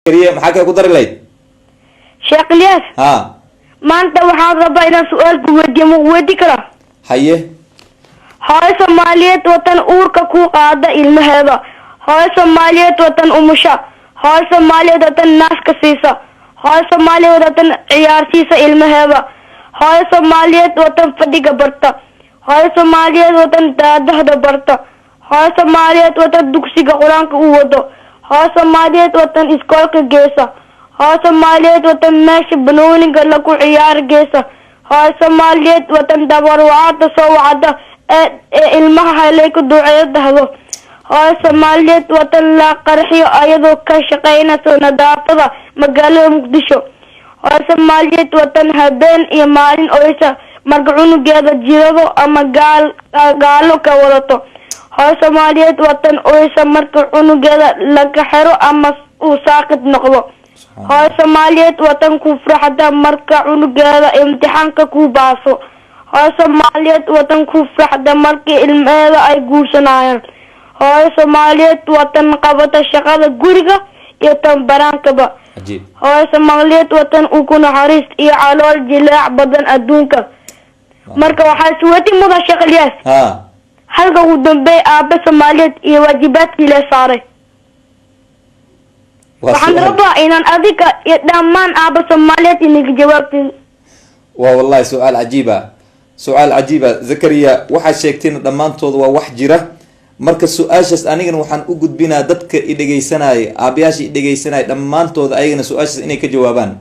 Zakariya, maxaa kale ku dari lahayd? Sheekh Ilyaas. Ha. Maanta waxaan rabaa inaan su-aal ku weydiiyo. Ma weydii karaa? Haye. Hooyo Soomaaliyeed, watan uurka ku qaada ilmaheeda. Hooyo Soomaaliyeed, watan umusha. Hooyo Soomaaliyeed, watan naaska siisa. Hooyo Soomaaliyeed, watan ciyaarsiisa ilmaheeda. Hooyo Soomaaliyeed, watan fadhiga barta. Hooyo Soomaaliyeed, watan daadahda barta. Hooyo Soomaaliyeed, watan dugsiga Qur-aanka u wado. Hooyo Soomaaliyeed, watan iskoolka geesa. Hooyo Soomaaliyeed, watan meesha banooniga lagu ciyaar geesa. Hooyo Soomaaliyeed, watan dabarwacada soo wacda ee ilmaha helay ku duceeyo dahdo. Hooyo Soomaaliyeed, watan la qarxiyo ayadoo ka shaqeynayso nadaafada magaalada Muqdisho. Hooyo Soomaaliyeed, watan habeen iyo maalin oysa marka cunugeeda jirado ama gaalo ka wadato. Hooyo Soomaaliyeed, watan oysa marka cunugeeda laga xiro ama uu saaqid noqdo. Hooyo Soomaaliyeed, watan ku farxda marka cunugeeda imtixaanka ku baaso. Hooyo Soomaaliyeed, watan ku farxda markii ilmaheeda ay guursanayaan. Hooyo Soomaaliyeed, watan qabata shaqada guriga iyo tan baraankaba. Cajiib. Hooyo Soomaaliyeed, watan ugu naxariis iyo calool jilaac badan adduunka. Marka waxaa isweydiin mudan, Sheekh Ilyaas, Ha. halka ugu dambeey aabe Soomaaliyeed iyo waajibaadkii la saaray. Waa Waxaan su'aal. rabaa inaan adiga iyo dhammaan aaba Soomaaliyeed inaga jawaabtin. Waa wallahi su-aal cajiiba, su-aal cajiiba, Zakariya. Waxaad sheegtayna dhammaantood waa wax jira. Marka su-aashaas anigana waxaan u gudbinaa dadka i dhegaysanaya, aabayaasha i dhegaysanaya dhammaantood, ayagana su-aashaas inay ka jawaabaan,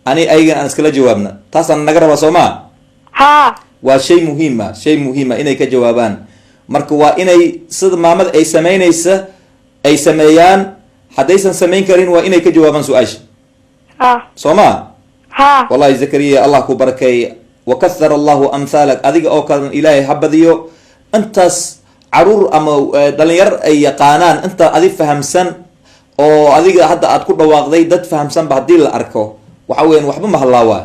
ani ayagana aan iskala jawaabna. Taasaan naga rabaa, soo maa? Haa. Waa shay muhiima, shay muhiima inay ka jawaabaan. Marka waa inay sida maamada ay sameynaysa ay sameeyaan. Haddaysan samayn karin, waa inay ka jawaabaan su-aasha. Ha. Soo ma? Ha. Wallahi Zakariya, Allah ku barakeey. Wakahara Allahu amhaalak. Adiga oo kalan Ilaahay ha badiyo. Intaas caruur ama dhalinyar ay yaqaanaan inta adi fahamsan oo adiga hadda aad ku dhawaaqday, dad fahamsanba haddii la arko, waxa weyan waxba ma hallaawaa,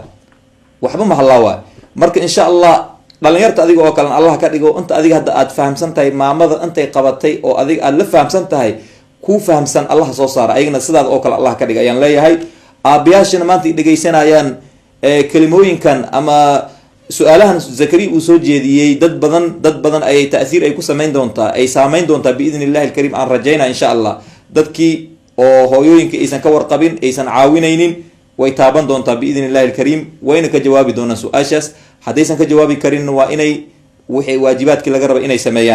waxba ma hallaawaa. Marka insha Allah dhalinyarta adiga oo kalen Allah ka dhigo. Inta adiga hadda aad fahamsan tahay, maamada intay qabatay oo adiga aad la fahamsan tahay, kuu fahamsan, Allah soo saara. Ayagana sidaada oo kale Allah ka dhiga ayaan leeyahay. Aabayaashana maanta ay dhegaysanayaan kelimooyinkan ama su-aalahan Zakariya uu soo jeediyey, dad badan, dad badan ayay ta'hiir ay ku samayn doontaa, ay saameyn doontaa biidni Illahi alkariim aan rajaynaa insha Allah. Dadkii oo hooyooyinka aysan ka warqabin, aysan caawinaynin, way taaban doontaa biidni Illahi alkariim, wayna ka jawaabi doonaan su-aashaas. Haddaysan ka jawaabi karin, waa inay wixii waajibaadkii laga raba inay sameeyaan.